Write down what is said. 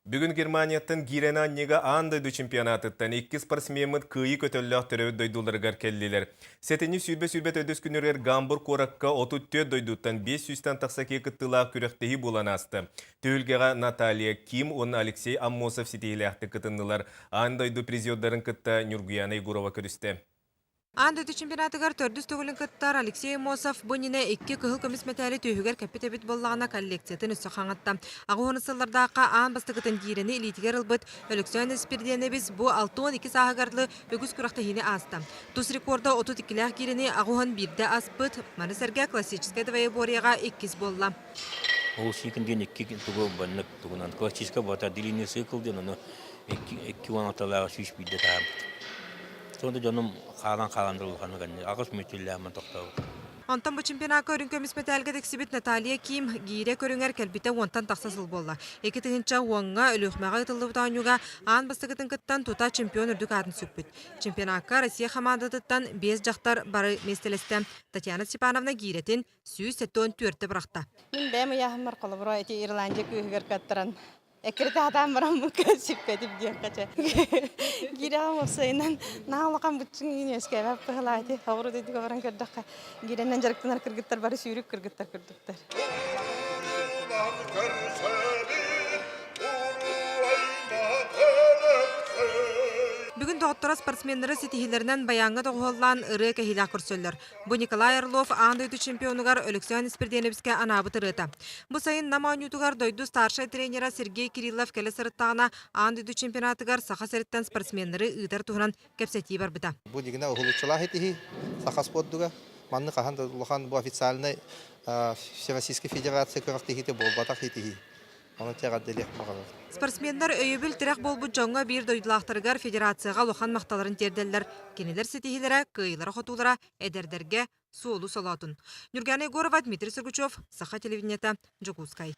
Бүгүн Германияттан киирэн анньыга аан дойду чемпионатыттан икки спортсмеммыт кыайыы көтөллөөх төрөөбүт дойдуларыгар кэллилэр. Сэтинньи сүүрбэ-сүүрбэ төрдүс күнүгэр Гамбург куоракка 34 дойдуттан 500-тэн тахса киһи кыттыылаах күрэхтэһии буолан ааста. Түһүлгэҕэ Наталья Ким уонна Алексей Аммосов ситиһиилээхтик кытыннылар. Аан дойду призердарын кытта Ньургуяна Егорова көрүстэ. Аан дойду чемпионатыгар төрдүс төгүлүн кыттар Алексей Аммосов бу иннинэ икки кыһыл көмүс мэтээли түөһүгэр кэппит эбит буоллаҕына коллекциятын өссө хаҥатта. Аҕыс сыллардаахха аан бастакытын гиирэни илиитигэр ылбыт Өлөксөөн Испирдиэнэбис бу 62 сааһыгар дылы үгүс күрэхтэһиини ааста. Тус рекорда 32-лээх гиирэни аҕыс биирдэ аспыт, маны сэргэ классическай двоеборьеҕа иккис буолла. Ол сиикин диэн икки тугу баннык тугунан классическай бата длинный цикл диэн ону икки уон алталааҕы сүүс биирдэ таһаарбыт. Сонда дьонум хаалан-хаалан улаханнык анньы аҕыс мүччүллээммин тохтообут. Онтон бу чемпионакка үрүҥ көмүс мэтээлгэ тиксибит Наталья Ким гиирэ көрүҥэр кэлбитэ уонтан тахса сыл буолла. Икки тыһыынча уоҥҥа Өлүөхүмэҕэ ыытыллыбыт оонньууга аан бастакытын кыттан тута чемпион үрдүк аатын сүкпүт. Чемпионакка Россия хамаандатыттан биэс дьахтар бары миэстэлэстэ. Татьяна Степановна гиирэтин 174-тэ бырахта. Мин бэйэм ыйааһыммар холобура ити Ирландия күүһүгэр кыаттаран эккирэтэ сатаан баран сиппэтим диэххэ чэ. Гирэҕим уопсайынан наһаа улахан быччыҥ иин үөскээбэт быһылаа ити оҕуруо дойдуга баран көрдөххө гиирэнэн дьарыктанар кыргыттар бары сүүрүк кыргыттар курдуктар. Бүгүн доҕотторо спортсменнары ситиһиилэринэн байааҥҥа доҕуһуоллаан ырыа кэһиилээх көрсөллөр. Бу Николай Орлов аан дойду чемпионугар Өлөксөөн Испирдиэнэбискэ анаабыт ырыата. Бу сайын Нам оонньуутугар дойду старшай тренера Сергей Кириллов кэлэ сырыттаҕына аан дойду чемпионатыгар Саха сириттэн спортсменнары ыытар туһунан кэпсэтии барбыта. Бу дигинэ уһулуччулаах этиһии саха спордуга. Манны хаһан да улахан бу официальнай Всероссийскай Федерация күрэхтэһиитэ буолбатах этиһии. Ону эҕэрдэлиэх баҕарабын. Спортсменнар өйөбүл-тирэх буолбут дьоҥҥо биир дойдулаахтарыгар федерацияҕа улахан махталларын тиэрдэллэр. Кинилэр ситиһиилэрэ, кыайыылара-хотуулара эдэрдэргэ суолу солоотун. Ньургана Егорова, Дмитрий Сергучев, Саха телевидениета, Дьокуускай.